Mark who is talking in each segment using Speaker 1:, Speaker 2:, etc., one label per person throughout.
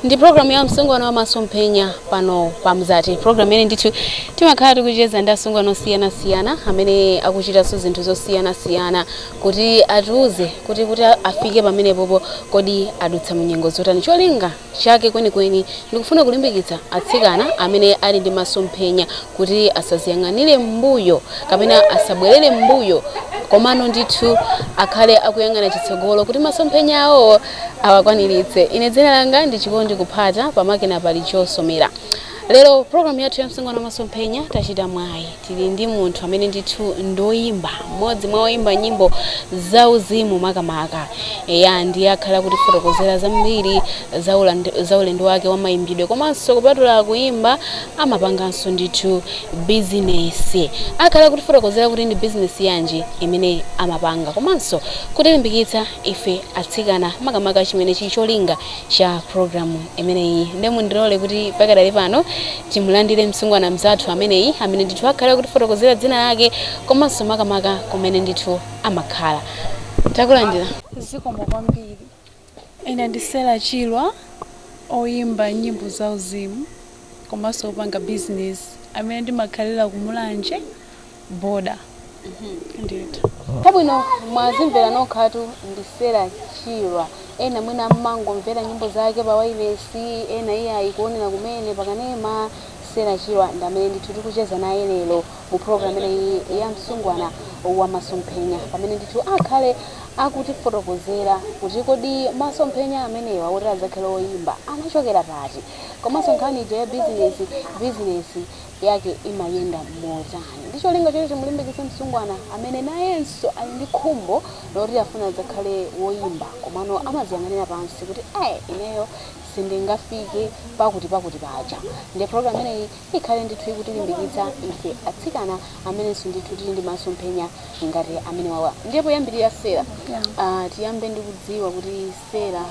Speaker 1: Ndi programu ya Msungwana wa Masomphenya pano pa Mzati, programu imene ndithu timakhala tikucheza ndi asungwana osiyanasiyana amene akuchitanso zinthu zosiyanasiyana kuti atiuze kuti afike pamenepopo kodi adutsa munyengo zotani. Cholinga chake kwenikweni ndikufuna kulimbikitsa atsikana amene ali ndi masomphenya kuti asaziyang'anire mbuyo kapena asabwerere mbuyo, komano ndithu akhale akuyang'ana chitsogolo kuti masomphenya awo awakwaniritse. Ine dzina langa ndi Chikondi Kuphata, pamakina pali Chosomera. Lero programu yathu ya Msungwana Masomphenya tachita mwayi, tili ndi munthu amene ndithu ndoyimba, mmodzi mwa oyimba nyimbo zauzimu makamaka. Eya, ndiye akhala kutifotokozera zambiri za ulendo wake wa mayimbidwe, komanso kupatula kuyimba amapanganso ndithu bizinesi. Akhala kutifotokozera kuti ndi bizinesi yanji imene amapanga, komanso kutilimbikitsa ife atsikana, makamaka chimene chili cholinga cha programu imeneyi. Nde mundilole kuti pakadali pano timulandire msungwana mzathu ameneyi amene ndithu akhala kutifotokozera dzina lake komanso makamaka kumene ndithu amakhala. Takulandira.
Speaker 2: Zikomo kwambiri. Ine ndi Sela Chilwa, oyimba nyimbo zauzimu komanso opanga business, amene ndimakhalira ku Mulanje Border ndithu.
Speaker 1: Chabwino, mwazimvera nokhatu, ndi Sela Chilwa. Ena mwina mmangomvera nyimbo zake pa wailesi, ena iye ayikuonera kumene pakanema. Sela Chilwa ndi amene ndithu tikucheza naye lero mu program imeneyi ya Msungwana wa Masomphenya, pamene ndithu akhale akutifotokozera kuti kodi masomphenya amenewa kuti adzakhale oyimba anachokera pati, komanso nkhani ija ya bizinesi, bizinesi yake imayenda motani, ndi cholinga choti timulimbikitse msungwana amene nayenso ali ndi khumbo loti afuna adzakhale woyimba, komano amaziyang'anira pansi kuti ayi, ineyo sindingafike pakuti pakuti paja. Ndiye program imeneyi ikhale ndithu ikutilimbikitsa ife atsikana amenenso ndithu tili ndi masomphenya ngati amene wawa. Ndiye poyambirira, Sela, tiyambe ndi kudziwa kuti Sela,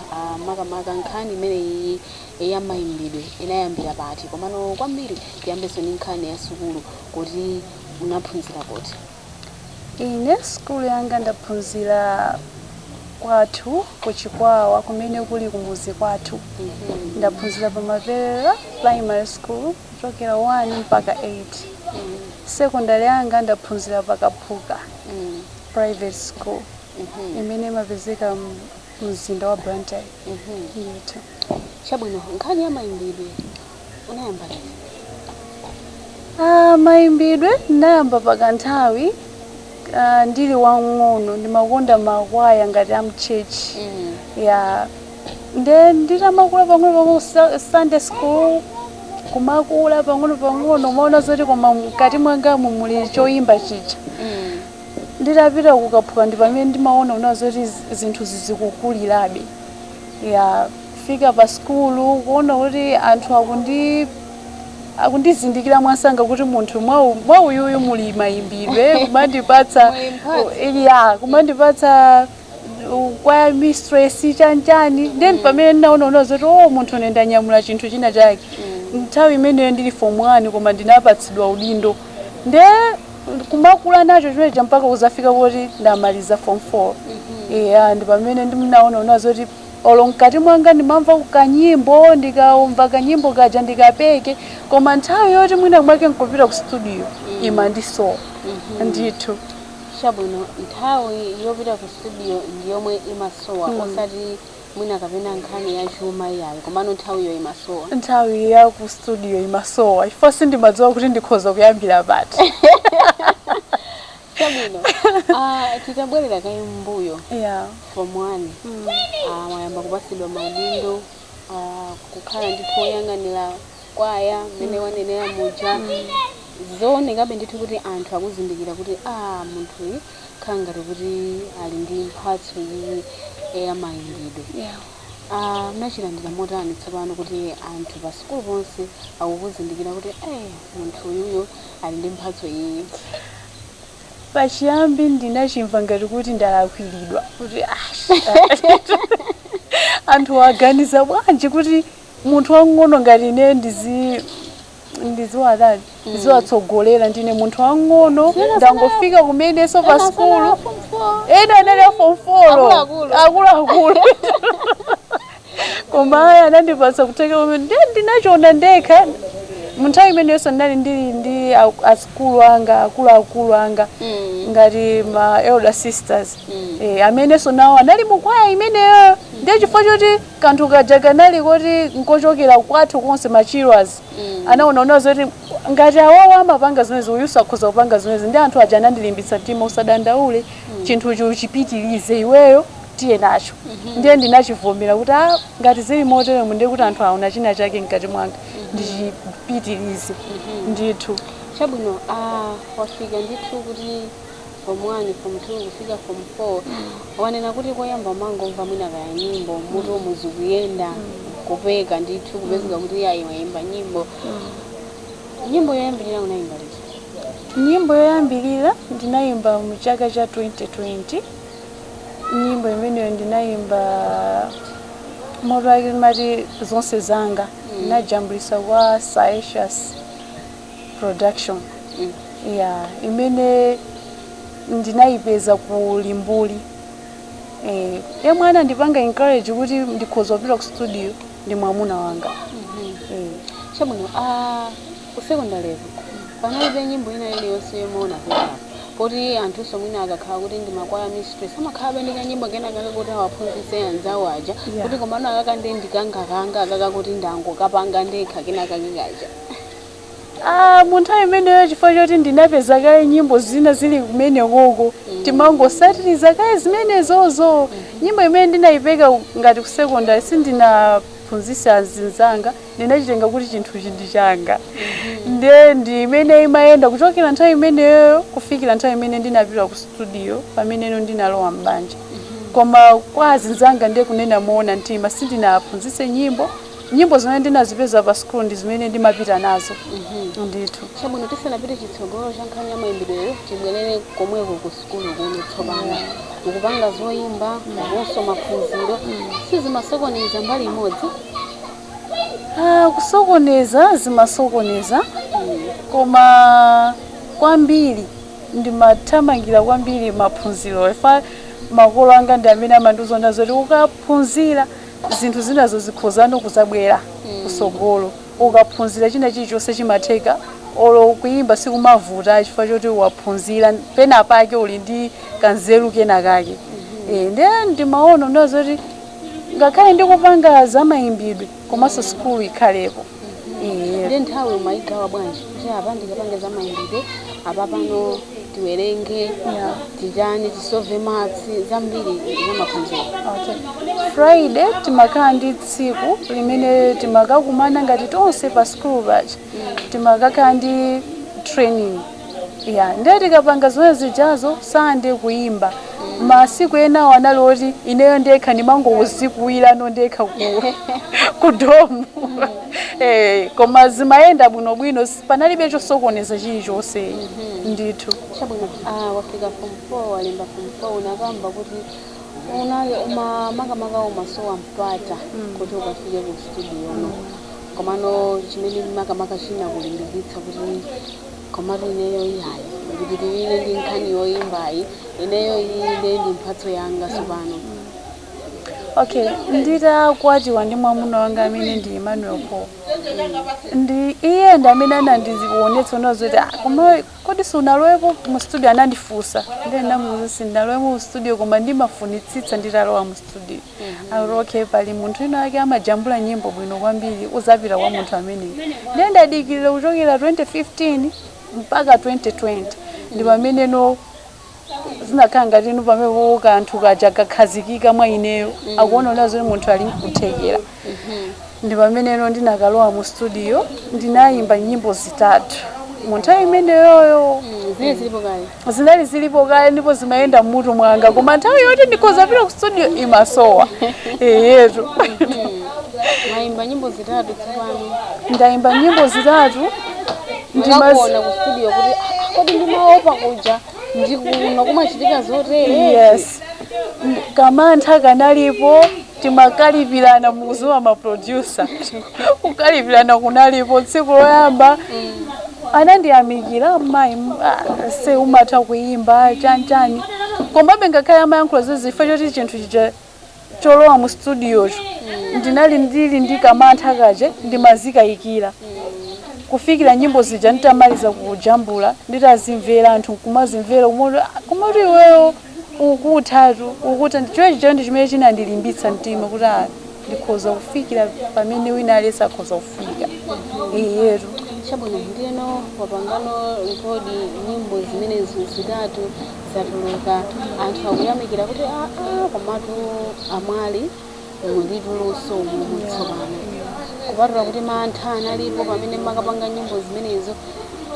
Speaker 1: makamaka nkhani imeneyi ya mayimbidwe inayambira pati, komano kwambiri tiyambenso ndi nkhani ya sukulu, kuti unaphunzira kuti?
Speaker 2: Ine sukulu yanga ndaphunzira kwathu kuChikwawa, kumene kuli kumuzi kwathu. Ndaphunzira pa Maperera Primary School kuchokera 1 mpaka 8. Secondary yanga ndaphunzira pa Kaphuka Private School imene imapezeka mzinda wa Blantyre ndithu.
Speaker 1: Chabwino, nkhani ya mayimbidwe unayamba liti?
Speaker 2: Ah, mayimbidwe ndinayamba pakanthawi ndili wang'ono. Ndimakonda makwaya ngati a m'church ya. Nde nditamakula pang'ono pang'ono, Sunday school, kumakula pang'ono pang'ono, umaona zoti koma mkati mwangamu muli choyimba chija. Nditapita kuKaphuka ndi pamene ndimaona una zoti zinthu zizikukulirabe ya. Kufika pa skulu, kuona kuti anthu akundizindikira mwasanga kuti munthu mwa uyuyu muli mayimbidwe, kumandipatsa
Speaker 1: Muli mphatso.
Speaker 2: Ya, kumandipatsa choir mistress, chanchani. Then pamene ndinaona una zoti oh, munthu une ndanyamula chinthu china chake. Nthawi imeneyo ndili form 1, koma ndinapatsidwa udindo, nde kumakula nacho chimenecha mpaka kuzafika kuti ndamaliza form 4. Yeah, ndi pamene ndinaona una zoti olo mkati mwanga ndimamva kanyimbo, ndikaumva kanyimbo kaja ndikapeke, koma nthawi yoti mwina mwake nkupita ku studio imandisowa ndithu.
Speaker 1: Chabwino, nthawi yopita ku studio ndi yomwe imasowa, osati mwina kapena nkhani ya chuma iyayi, komano nthawiyo imasowa?
Speaker 2: Nthawi ya ku studio imasowa chifukwa sindimadziwa kuti ndikhoza kuyambira pati.
Speaker 1: Chabwino, titabwerera kaye mbuyo, form 1, mwayamba kupatsidwa maudindo, kukhala ndithu woyang'anira kwaya mmene wanenera muja, zoonekabe ndithu kuti anthu akuzindikira kuti munthuyu khala ngati kuti ali ndi mphatso iyi ya mayimbidwe. Mnachilandira motani tsopano kuti anthu pa sukulu ponse akukuzindikira kuti munthu uyuyu ali ndi mphatso iyi?
Speaker 2: Pachiyambi ndinachimva ngati kuti ndalakwiridwa, kuti ah, anthu aganiza bwanji kuti munthu wang'ono ngati ine ndizi Ndiziwatani, ndiziwatsogolera? Ndine munthu wang'ono, ndangofika kumenenso pa skulu. Ena anali a form four.
Speaker 1: Akuluakulu.
Speaker 2: Akuluakulu. Koma aya anandipatsa kuthekera kumene, ndiye ndinachiona ndekha. Munthawi imeneyonso ndinali ndili ndi askulu anga, akuluakulu anga, ngati ma elder sisters, amenenso nawo anali mukwaya imeneyo. Ndiye chifukwa choti kanthu kaja kanali koti nkochokera kwathu konse, ma Chirwas, anaona zoti ngati awawo amapanga zimenezi, uyu sakhoza kupanga zimenezi? Ndi anthu aja anandilimbitsa mtima, "Usadandaule, chinthuchi uchipitirize iweyo, tiye nacho." Ndiye ndinachivomera kuti ah, ngati zili moteremo, ndiye kuti anthu aona china chake mkati mwanga, ndichipitirize ndithu.
Speaker 1: Chabwino. Wafika ndithu kuti form 1, form 2, kufika form 4. Wanena kuti koyamba mangomva mwina kaya nyimbo mutu muzikuyenda, kupeka ndithu, kupezeka kuti ayi, wayimba nyimbo. Nyimbo yoyambirira unayimba liti?
Speaker 2: Nyimbo yoyambirira ndinayimba mu chaka cha 2020. Nyimbo imeneyo ndinayimba, mutu wake timati "Zonse Zanga". Ndinajambulisa kwa Saetius Production. Ya, imene ndinayipeza ku Limbuli. Yemwe anandipanga encourage kuti ndikhoza kupita ku studio ndi mwamuna wanga.
Speaker 1: Chabwino. Ku secondary panalibe nyimbo ina iliyonse yomwe unapekapo, poti anthunso mwina akakhala kuti ndi makwaya mistress amakhalabe ndi kanyimbo kena kake kuti awaphunzitse anzawo aja, kuti komano akaka ndi ndikangakanga akaka kuti ndangokapanga ndekha kena kake kaja?
Speaker 2: Ah, mu nthawi imeneyo, chifukwa choti ndinapeza kaye nyimbo zina zili kumenekoko, timangosatiriza kaye zimenezozo. Nyimbo imene ndinayipeka ngati ku secondary sindinaphunzitse azinzanga, ndinachitenga kuti chinthuchi ndi changa. Ndiye ndi imene imayenda kuchokera nthawi imeneyo kufikira nthawi imene ndinapita ku studio, pameneno ndinalowa m'banja. Koma kwa azinzanga, ndiye kunena moona mtima, sindinaphunzitse nyimbo. Nyimbo zimene ndinazipeza pa school ndi zimene ndimapita nazo ndithu.
Speaker 1: Chabwino. Tisanapite chitsogolo cha nkhani ya mayimbidweyo, tibwerere komweko ku sukulu kuno. Tsopano ukupanga zoyimba komanso maphunziro, sizimasokoneza mbali imodzi?
Speaker 2: Ah, kusokoneza zimasokoneza, koma kwambiri ndimathamangira kwambiri maphunziro. Ifa makolo anga ndi amene amandiuza zoti ukaphunzira, zinthu zinazo zikhozano kuzabwera kusogolo. Ukaphunzira, china chilichonse chimatheka. Olo kuyimba sikumavuta chifukwa choti waphunzira pena pake, uli ndi kanzeru kena kake. Ndiye ndimaona ndazoti ngakhale ndikupanga zamayimbidwe, komanso sukulu ikhalepo.
Speaker 1: Ndi nthawi umayigawa bwanji, kuti apa ndikapange za mayimbidwe, apa pano tiwerenge, titani, tisolve maths, zambiri za maphunziro?
Speaker 2: Okay. Friday timakhala ndi tsiku limene timakakumana ngati tonse pa school paja, timakakhala ndi training ya. Ndiye tikapanga zimene zijazo, Sunday kuyimba. Masiku enawo anali oti ineyo ndekha ndimangozikuwirano ndekha ku dorm. Koma zimayenda bwinobwino, panalibe chosokoneza chilichonse ndithu.
Speaker 1: Chabwino. Wafika form 4, walemba form 4. Unakamba kuti unali uma makamaka umasowa mpata kuti ukafike ku studio no. Komano chimene makamaka chinakulimbikitsa kuti komatu ineyo iyayi, ndipitirire ndi nkhani yoyimbayi, ineyo iyi ndiye ndi mphatso yanga tsopano?
Speaker 2: Okay, nditakwatiwa ndi mwamuna wanga amene ndi Emmanuel Paul, ndi iye ndi amene anandionetsa unazo kuti, "Ah, koma kodi sunalowepo mu studio?" Anandifunsa, ndiye ndamuuza, "Sindinalowe mu studio, koma ndimafunitsitsa nditalowa mu studio." Akuti, "Okay, pali munthu ina ake amajambula nyimbo bwino kwambiri, uzapita kwa munthu ameneyo." Ndiye ndadikirira kuchokera 2015 mpaka 2020, ndi pameneno zinakhala ngati inu pamene kanthu kaja kakhazikika mwa ineyo, akuona unazo kuti munthu ali nkuthekera. Ndi pameneno ndinakalowa mu studio, ndinayimba nyimbo zitatu mu nthawi imeneyoyo.
Speaker 1: Zine zilipo kale?
Speaker 2: Zinali zilipo kale, ndipo zimayenda mmutu mwanga, koma nthawi yoti ndikhoza pita ku studio imasowa eyetu.
Speaker 1: Mayimba nyimbo zitatu tsopano?
Speaker 2: Ndayimba nyimbo zitatu.
Speaker 1: Ndikakuona ku studio kuti, "Ah, kodi ndimaopa kuja ndikuno kumachitika zotere?"
Speaker 2: Yes, kamantha kanalipo. Timakalipirana mukuziwa ma producer, kukalipirana kunalipo. Tsiku loyamba anandiyamikira, "Mayi, se umatha kuyimba," chanchani. Komabe ngakhale amayankhula zezi, choti chinthu chija cholowa mu studiocho ndinali ndili ndi kamantha kaje, ndimazikayikira. Kufikira nyimbo zija nditamaliza kujambula, nditazimvera, anthu kumazimvera, kumoti, "Kumati iweyo ukuthatu, ukutha." Chiwe chicho ndi chimene chinandilimbitsa mtima kuti ndikhoza kufikira pamene wina aliyense akhoza kufika, iyetu.
Speaker 1: Chabwino, ndiyeno wapangano record nyimbo zimenezo zitatu, zatuluka, anthu akuyamikira kuti, "Aa, komatu amwali mulituluso mumu tsopano." Kupatula kuti mantha analipo pamene makapanga nyimbo zimenezo,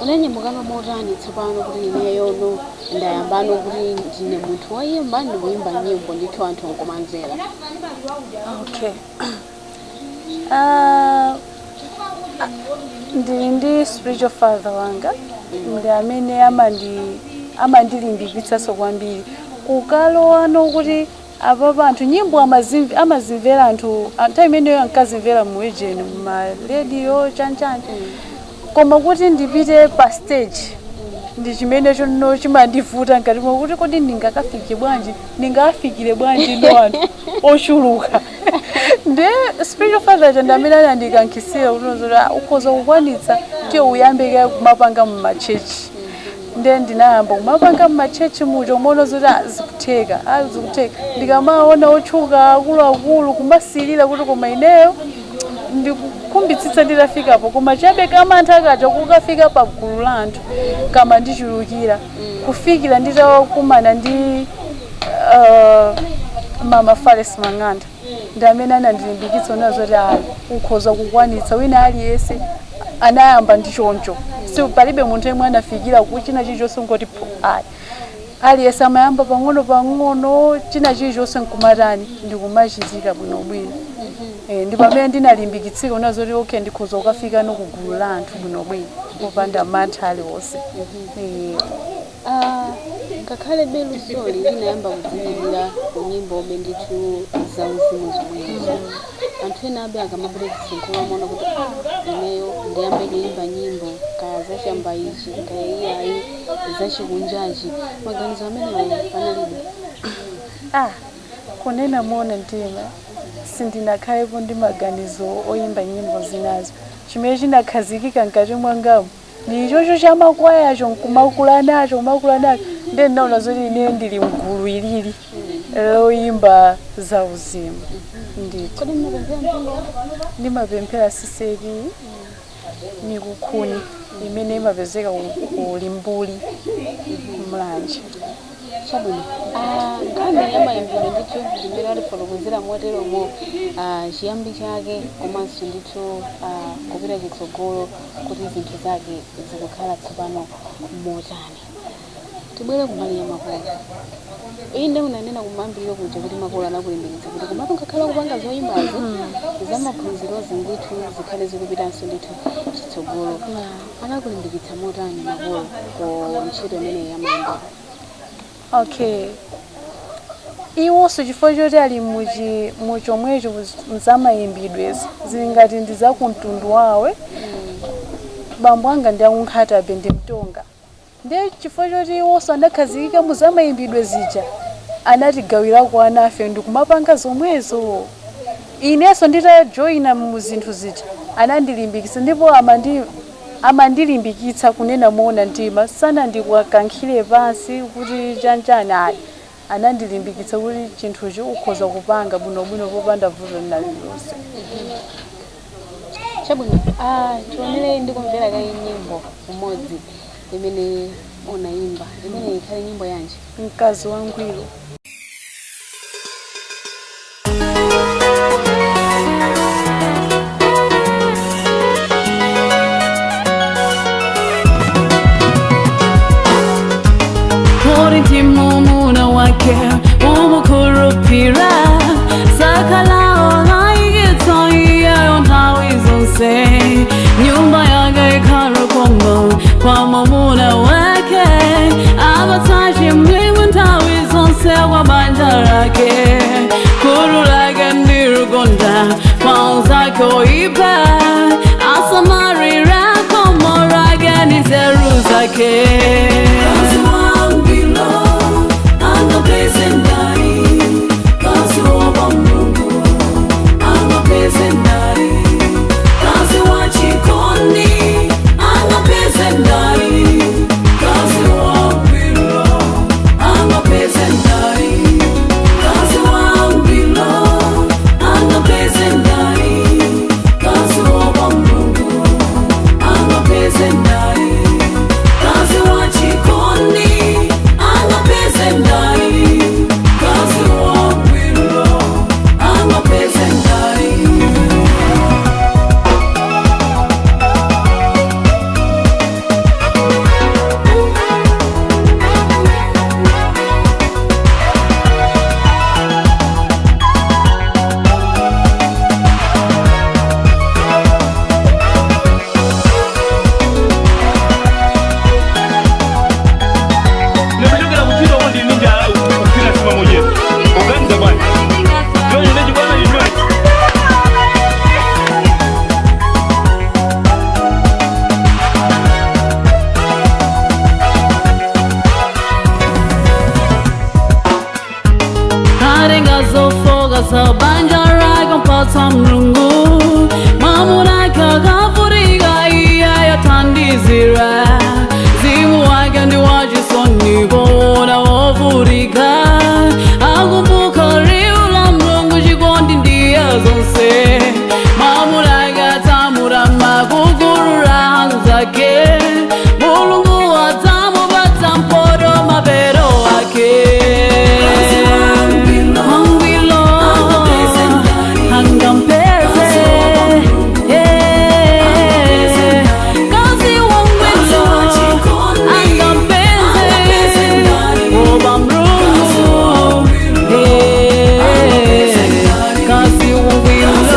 Speaker 1: unanyamukano motani tsopano kuti ineyono ndayambano kuti ndine munthu woyimba, ndikuyimba nyimbo ndithu, anthu nkumamvera?
Speaker 2: Okay, ndili ndi spiritual father wanga, ndi amene amandilimbikitsanso kwambiri kukalowano kuti apapa anthu nyimbo amazimvera anthu. Nthawi imeneyo ankazimvera mu ejeni, mumaradio, chanchani, koma kuti ndipite pa stage ndi chimene chono chimandivuta mkati mwa kuti kodi ndingakafike bwanji, ndingafikire bwanji ndo anthu ochuluka? Ndi spiritual father cha ndi amene anandikankhisira kuti zoti, "Ukhoza kukwanitsa, tiye uyambe kumapanga muma-church." Ndiye ndinayamba kumapanga muma-church mucho, umaona zoti zikutheka, zikutheka. Ndikamaona otchuka akuluakulu, kumasilira kuti koma ineyo ndikukhumbitsitsa nditafikapo, koma chabe kamantha kaja kukafika pa gulu la anthu kama ndichulukira. Kufikira nditakumana ndi Mama Fales Mang'anda, ndi amene anandilimbikitsa ona zoti ayi, ukhoza kukwanitsa, wina aliyense anayamba ndi choncho, si palibe munthu yemwe anafikira kuchina chilichonse ngoti phu, ayi, aliyense amayamba pang'ono pang'ono, china chilichonse nkumatani, ndikumachitika bwinobwino. Ndi pamene ndinalimbikitsika ona zoti okay, ndikhoza kukafika no kugulu la anthu bwinobwino popanda mantha aliwonse.
Speaker 1: Ah, ngakhale lusoli linayamba kudziwirira ku nyimbobe ndithu za uzimu zomwezo, anthu ena abe akamapita chitsogolo amaona kuti, "Ineyo ndiyambe kuyimba nyimbo kaya zachamba ichi, kaya iyayi zachikunjachi." Maganizo amenewo panalibe?
Speaker 2: Kunena moona mtima, sindinakhalepo ndi maganizo oyimba nyimbo zinazo. Chimene chinakhazikika mkati mwangamu ndi ichocho chamakwayacho, nkumakula nacho, kumakula nacho. Ndiye ndinaona zoti ine ndili mgulu ilili loyimba zauzimu ndithu.
Speaker 1: Kodi mmapemphera mpingo?
Speaker 2: Ndimapemphera CCAP Mikukhuni imene imapezeka ku Limbuli, Mlanje.
Speaker 1: Chabwino. Nkhani ya mayimbidwe ndithu ndimene atifotokozera moteromo, chiyambi chake komanso ndithu kupita chitsogolo kuti zinthu zake zikukhala tsopano motani. Tibwere kumbali ya makolo. Inde, unanena kumayambiriro kuja kuti makolo anakulimbikitsa kuti komatu ngakhale kupanga zoyimbazi, zamaphunzirozi ndithu zikhale zikupitanso ndithu chitsogolo. Anakulimbikitsa motani makolo ku ntchito imeneyi ya mayimbidwe?
Speaker 2: Okay, iwonso chifukwa choti ali muchomwecho mzamayimbidwezi, zili ngati ndi zakumtundu wawe. Bambo anga ndi akunkhatabe, ndi Mtonga. Ndiye chifukwa choti iwonso anakhazikika mu zamayimbidwe zija, anatigawirako anafe ndikumapanga zomwezo. Inenso nditajoyina mu zinthu zija, anandilimbikitsa ndipo amandilimbikitsa. Kunena moona mtima, sanandikankhire pansi kuti chanchani, ayi, anandilimbikitsa kuti chinthuchi ukhoza kupanga bwinobwino popanda vuto lina lililonse.
Speaker 1: Chabwino. Tionere ndi kumvera kayi nyimbo umodzi imene unayimba. Imene ikhale nyimbo yanji?
Speaker 2: Mkazi Wangwiro.
Speaker 3: Kodi ndi mumuna wake umukhulupira, sakhala olaikitsa iyeyo nthawi zonse. Nyumba yake ikhala kongo kwa mwamuna wake, apatsa chimwemwe nthawi zonse kwa banja lake. Kulu lake ndi wake oipa asamarira komorage ni nzeru zake. Kazi wangwiro angapeze ndani, kazi woba Mulungu angapeze ndani, kazi wa chikondi angapeze ndani, kazi wangwiro angapeze ndani, kazi wangwiro angapeze ndani, kazi woba Mulungu angapeze ndani, kazi wa chikondi angapeze ndani, kazi wangwiro angapeze ndani.
Speaker 4: Nimechokera kuchita uko ndi ninja kufika sima moja. Uganiza bwana. Jojo ndeji bwana ni nani?
Speaker 3: Arengazofoga sabanja raka mpatsa mlungu mamunaka kavurika iya yathandizira zimu wake ndi wachisoni poona wovurika akumbuka liwu la mlungu chikondi ndiye zonse mamunaka tamurama kugurura hanzake mulungu watamupatsa mpoto mapero ake. Wangwilo, angampeze, yeah. Kazi wangwilo, angampeze, oba mrungu, yeah. Kazi wangwilo,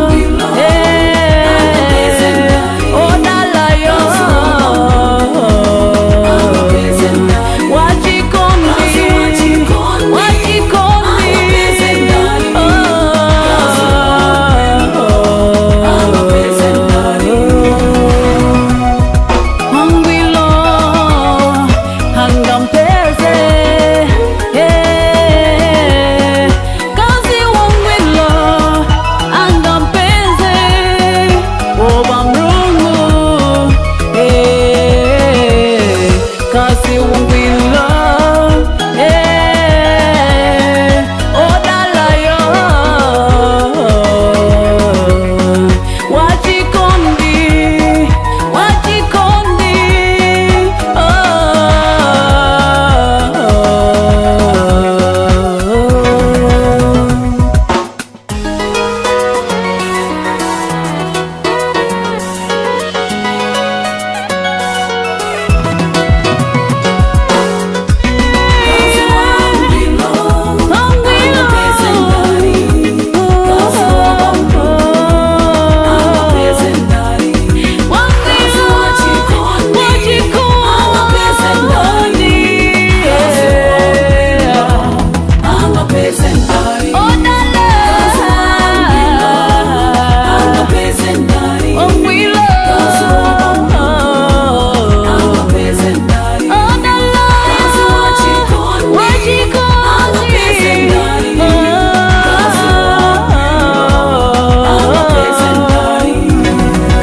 Speaker 3: yeah. Odalayo, wachikondi, wachikondi, oh. Wangwilo, angampeze, yeah. Kazi wangwilo, angampeze, oba mrungu, yeah. Kazi wangwilo, yeah. Odalayo, wachikondi, wachikondi, oh.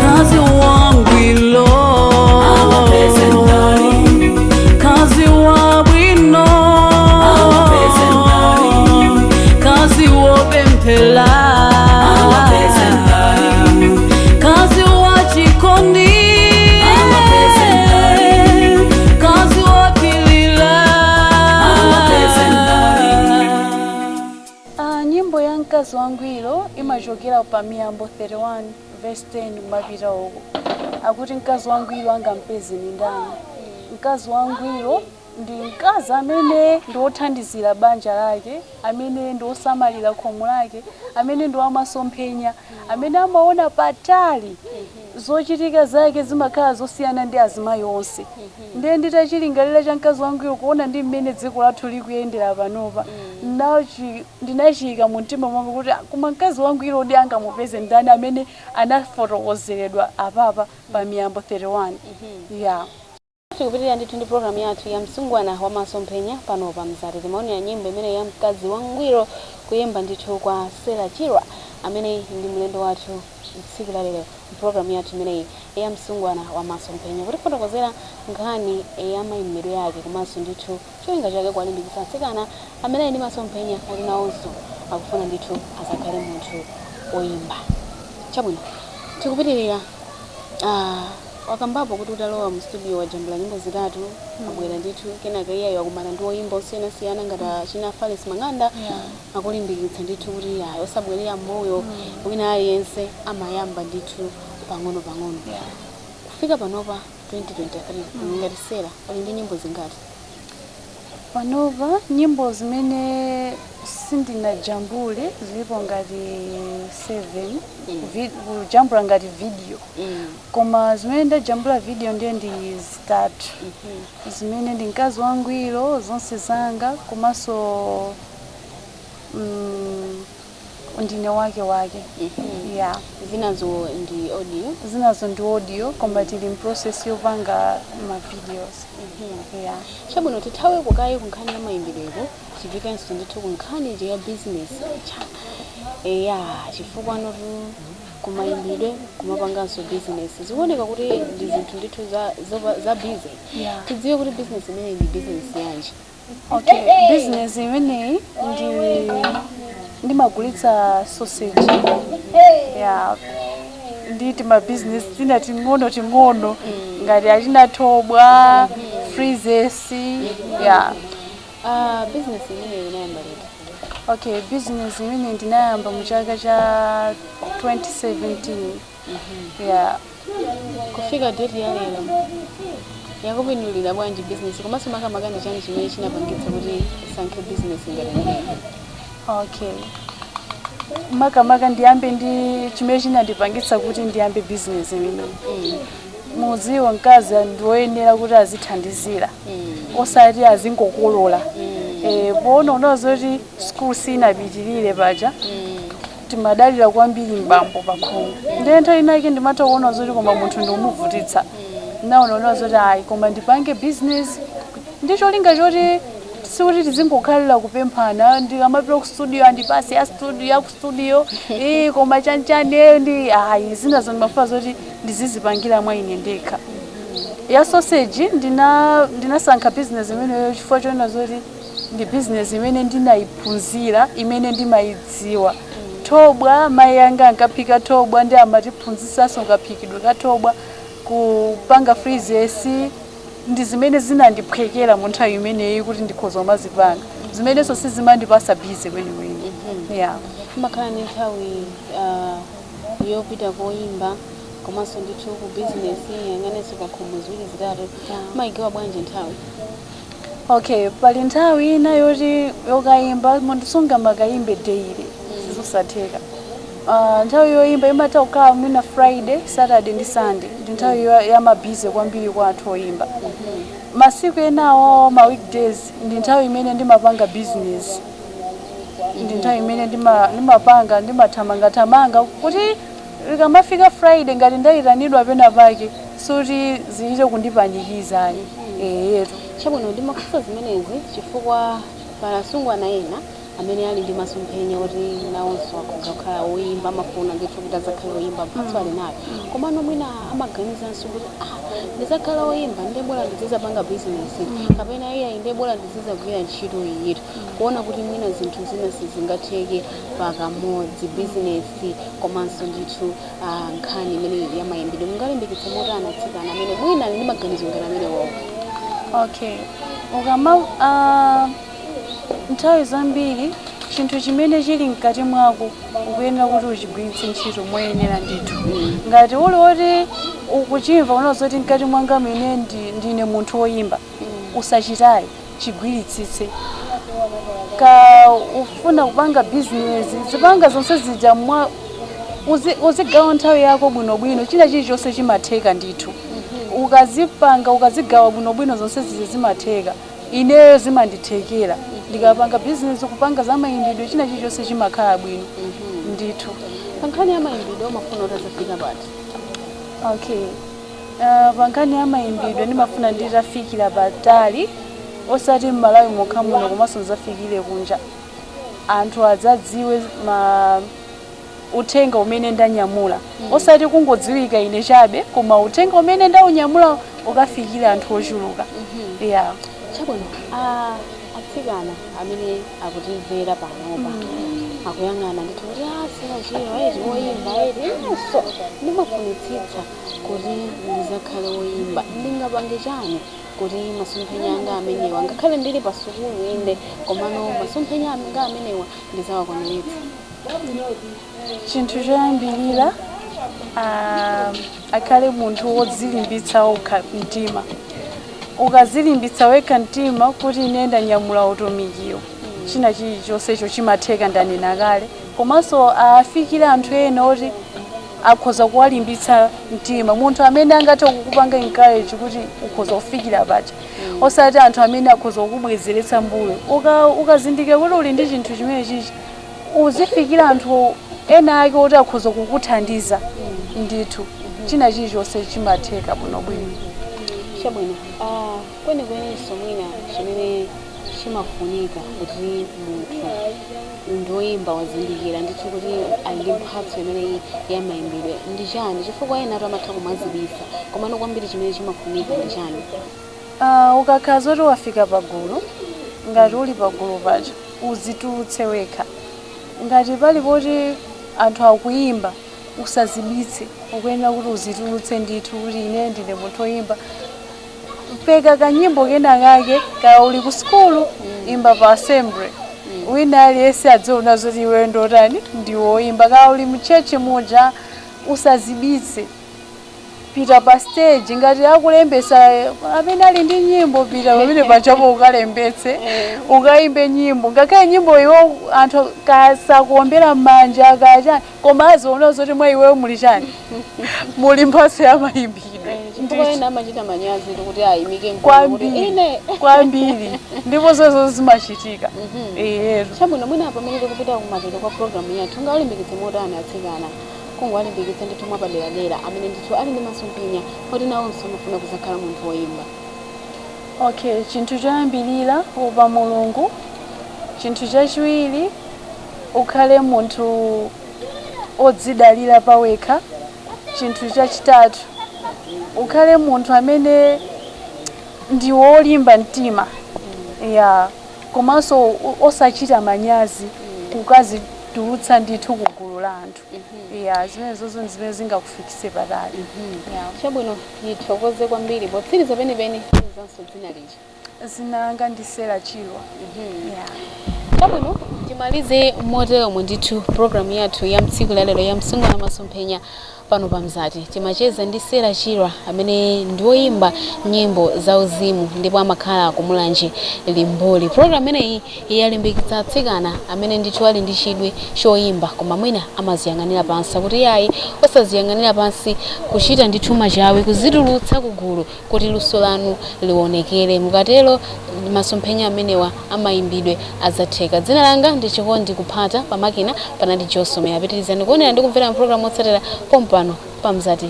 Speaker 3: Kazi wangwilo, kazi wabwino, kazi wopemphela, kazi wachikondi, kazi wopilila.
Speaker 2: Ah, nyimbo ya mkazi wangwiro imachokera pa Miyambo 31 verse 10 kumapita uko akuti mkazi wangwiro angampeze ni ndani. Mkazi wangwiro ndi mkazi amene ndi wothandizira banja lake, amene ndi wosamalira khomo lake, amene ndi wamasomphenya, amene amaona patali. Zochitika zake zimakhala zosiyana ndi azimayi onse. Ndiye nditachilingalira cha mkazi wangwiro, kuona ndi mmene dziko lathu likuyendera panopa, ndinachiyika mu mtima mwanga kuti, "Ah, koma mkazi wangwiro ndi angamupeze ndani amene anafotokozeredwa apapa pa Miyambo 31?" Yeah.
Speaker 1: Tikupitirira ndithu ndi programu yathu ya Msungwana wa Masomphenya pano pa Mzati. Timaonera nyimbo imene ya Mkazi Wangwiro, kuyimba ndithu kwa Sela Chirwa, amene ndi mlendo wathu tsiku la lero mpulogalamu yathu imeneyi ya Msungwana wa Masomphenya, kutifotokozera nkhani ya mayimbidwe yake komanso ndithu cholinga chake kuwalimbikitsa atsikana amene ali ndi masomphenya kuti nawonso akufuna ndithu azakhale munthu oyimba. Chabwino, tikupitirira. Wakambapo kuti utalowa mu studio wajambula nyimbo zitatu, abwera ndithu, kenaka iyayo akumana ndi oyimba osiyanasiyana ngati achina Faris Mang'anda, akulimbikitsa ndithu kuti ayi, osabwerera mbuyo, wina aliyense amayamba ndithu pang'ono pang'ono. Kufika panopa 2023, ngati Sela, uli ndi nyimbo zingati?
Speaker 2: Panopa nyimbo zimene sindinajambule zilipo ngati 7, kujambula ngati video, koma zimene ndajambula video ndiye ndi zitatu, zimene ndi Mkazi Wangwiro, Zonse Zanga, komanso Ndine Wake Wake, yeah.
Speaker 1: Zinazo ndi audio?
Speaker 2: Zinazo ndi audio, koma tili m'process yopanga ma videos, yeah.
Speaker 1: Chabwino, tithawe kukayi ku nkhani ya mayimbidweko, tipikenso ndithu ku nkhani ija ya business cha eya, chifukwa notu kumayimbidwe kumapanganso business zikuoneka kuti ndi zinthu ndithu za busy. Tidziwe kuti business imeneyi ndi business yanji?
Speaker 2: Okay, business imeneyi ndimagulitsa sausage, yeah, ndi tima business tina ting'ono ting'ono ngati achina thobwa, freezes, yeah.
Speaker 1: Business imeneyi unayamba liti?
Speaker 2: Okay, business imeneyi ndinayamba mu chaka cha 2017, yeah.
Speaker 1: Kufika date ya lero yakupindulira bwanji business, komanso makamaka ndi chani chimene chinapangitsa kuti usankhe business ngati imeneyi?
Speaker 2: Okay, makamaka ndiyambe ndi chimene chinandipangitsa kuti ndiyambe business imeneyi. Mudziwa, mkazi ndi woyenera kuti azithandizira, osati azingokolola. Poona unazo kuti school sinapitirire paja, timadalira kwambiri mbambo pakhomo. Ndiye nthawi inake ndimatha kuona zoti koma munthu ndikumuvutitsa. Naona unazo zoti ayi, koma ndipange business ndi cholinga choti sikuti tizingokhalira kupemphana, ndikamapita ku studio andipase ya studio, ya ku studio ee, koma chanchani ndi ayi. Zinazo ndimafuna zoti ndizizipangira mwa ine ndekha. Ya sausage, ndinasankha business imeneyo chifukwa choona zoti ndi business imene ndinayiphunzira, imene ndimayidziwa. Thobwa, mayi anga ankaphika thobwa, ndi amatiphunzisanso kaphikidwe ka thobwa, kupanga freezes, ndi zimene zinandiphwekera mu nthawi imeneyi kuti ndikhoza kumazipanga, zimenenso sizimandipasa busy kwenikweni, yeah.
Speaker 1: Umakhala ndi nthawi yopita koyimba komanso ndithu ku business, yang'anenso pakhomo, ziwiri zitatu, umayigawa bwanji nthawi?
Speaker 2: Okay, pali nthawi ina yoti yokayimba, munthu sungamakayimbe daily, sizosatheka. Nthawi yoyimba imatha kukhala mwina Friday, Saturday ndi Sunday, ndi nthawi ya ma busy kwambiri kwa anthu oyimba. Masiku enawo, ma weekdays, ndi nthawi imene ndimapanga business, ndi nthawi imene ndimapanga, ndimathamangathamanga kuti likamafika Friday ngati ndayitanidwa pena pake, suti zichite kundipanikiza eyetu.
Speaker 1: Chabwino, ndimafunsa zimenezi chifukwa pali asungwana ena amene ali ndi masomphenya oti nawonso akhoza kukhala oyimba, amafuna ndithu kuti azakhale oyimba, mphatso ali nayo, komano mwina amaganizanso kuti, ah, ndizakhala oyimba ndiye bola ndizizapanga bizinesi, kapena iyayi, ndiye bola ndizizagwira ntchito iyitu, kuona kuti mwina zinthu zina sizingatheke pakamodzi, bizinesi komanso ndithu nkhani imene ya mayimbidwe. Mungalimbikitse motani atsikana amene mwina ali ndi maganizo ngati amenewo?
Speaker 2: Okay, ukama nthawi zambiri chinthu chimene chili mkati mwako ukuyenera kuti uchigwiritse ntchito moyenera ndithu. Ngati uli woti ukuchimva unazoti mkati mwanga mene ndine munthu woyimba, usachitaye, chigwiritsitse. Ka ufuna kupanga bizinesi, zipanga zonse zija mwa Uzigawa nthawi yako bwinobwino, china chilichonse chimatheka ndithu. Ukazipanga, ukazigawa bwinobwino, zonse zizi zimatheka. Ineyo zimandithekera, ndikapanga bizinesi, kupanga za mayimbidwe, china chilichonse chimakhala bwino ndithu.
Speaker 1: Pa nkhani ya mayimbidwe, umafuna utazafika pati?
Speaker 2: Okay, pa nkhani ya mayimbidwe ndimafuna nditafikira patali, osati m'Malawi mokha muno, komanso ndidzafikire kunja, anthu adzadziwe ma uthenga umene ndanyamula, osati kungodziwika ine chabe, koma uthenga umene ndaunyamula ukafikire anthu ochuluka, yeah.
Speaker 1: Chabwino, atsikana amene akutimvera panopa akuyang'ana ndithu kuti a Sera Chirwa eti woyimba eti, inenso ndimafunitsitsa kuti ndizakhale woyimba, ndingapange chani kuti masomphenya anga amenewa, ngakhale ndili pa sukulu inde, komano masomphenya anga amenewa ndizawakwaniritsa?
Speaker 2: Chinthu choyambirira, akhale munthu wodzilimbitsa wokha mtima. Ukazilimbitsa wekha mtima kuti ine ndanyamula utumikiwo, china chilichonsecho chimatheka, ndanena kale. Komanso afikire anthu ena oti akhoza kuwalimbitsa mtima, munthu amene angathe kukupanga encourage kuti ukhoza kufikira paja, osati anthu amene akhoza kukubwezeretsa mbuyo. Ukazindikira kuti uli ndi chinthu chimene chichi, uzifikira anthu ena ake oti akhoza kukuthandiza ndithu, china chilichonse chimatheka bwinobwino.
Speaker 1: Chabwino, kwenikweninso mwina chimene chimafunika kuti munthu ndi woyimba, wazindikira ndithu kuti ali ndi mphatso imeneyi ya mayimbidwe, ndi chani? Chifukwa ena atu amatha kumazibisa, komano kwambiri chimene chimafunika ndi chani?
Speaker 2: Ukakhala zoti wafika pagulu, ngati uli pagulu paja, uzitulutse wekha. Ngati pali poti anthu akuyimba, usazibitse, ukuyenera kuti uzitulutse ndithu kuti ine ndine munthu woyimba. Peka kanyimbo kena kake, ka uli ku sukulu, imba pa assembly, wina aliyense adziona zoti iwe ndotani, ndi woyimba. Ka uli mu church muja, usazibitse, pita pa stage. Ngati akulembesa amene ali ndi nyimbo, pita pamene pachapo ukalembetse, ukayimbe nyimbo. Ngakhale nyimbo iwo anthu kasakuombera m'manja kachani, koma aziona zoti mwa iweyo muli chani? Muli mphatso ya mayimbidwe.
Speaker 1: Chifukwa ena amachita manyazi kuti ayimike mkono kuti
Speaker 2: Kwambiri.
Speaker 1: ine.
Speaker 2: Kwambiri, ndipo zozo zimachitika, eyetu.
Speaker 1: Chabwino, mwina pamene tikupita kumapeto kwa programu yathu, ungawalimbikitse motani atsikana, kungowalimbikitsa ndithu mwapaderadera, amene ndithu ali ndi masomphenya oti nawonso amafuna kuzakhala munthu woyimba?
Speaker 2: Okay, chinthu choyambirira, opa Mulungu. Chinthu chachiwiri, ukhale munthu odzidalira pawekha. Chinthu chachitatu, ukhale munthu amene ndi wolimba mtima ya, komanso osachita manyazi kukazitulutsa ndithu ku gulu la anthu ya. Zimene zozo ndi zimene zingakufikise patali ya.
Speaker 1: Chabwino, tithokoze kwambiri. Potsiriza penipeni, tiuzanso dzina lija.
Speaker 2: Zina langa ndi Sera Chirwa, yeah.
Speaker 1: Chabwino, timalize moteromo ndithu programu yathu ya mtsiku lalero ya Msungwana Masomphenya pano pa Mzati. Timacheza ndi Sera Chirwa amene ndi woyimba nyimbo zauzimu ndipo amakhala kumulanje Limbuli. Programu imeneyi yalimbikitsa atsikana amene ndithu ali ndi chidwi choyimba, koma mwina amaziyang'anira pansi, akuti yayi, osaziyang'anira pansi, kuchita ndithu machawi kuzitulutsa kugulu kuti luso lanu lionekere. Mukatero masomphenya amenewa amayimbidwe adzatheka. Dzina langa ndi Chikondi Kuphata, pamakina panali Josome. Apitirizani kuonera ndi kumvera mpulogalamu otsatira pompano pa Mzati.